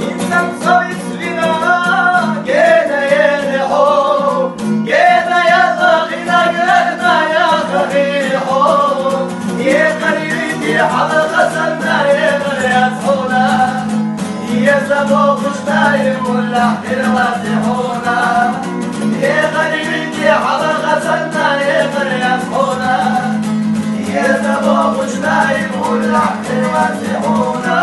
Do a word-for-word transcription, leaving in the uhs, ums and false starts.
Инсан цӀуй свина, генае лихьо, генае лахина, генае хахихьо. Е къарибти хӀяла хасанна, е къаряцхьуна. Е забо хуштай мулла хирвази хьуна. Е къарибти хӀяла хасанна, е къаряцхьуна. Е забо хуштай мулла хирвази хьуна.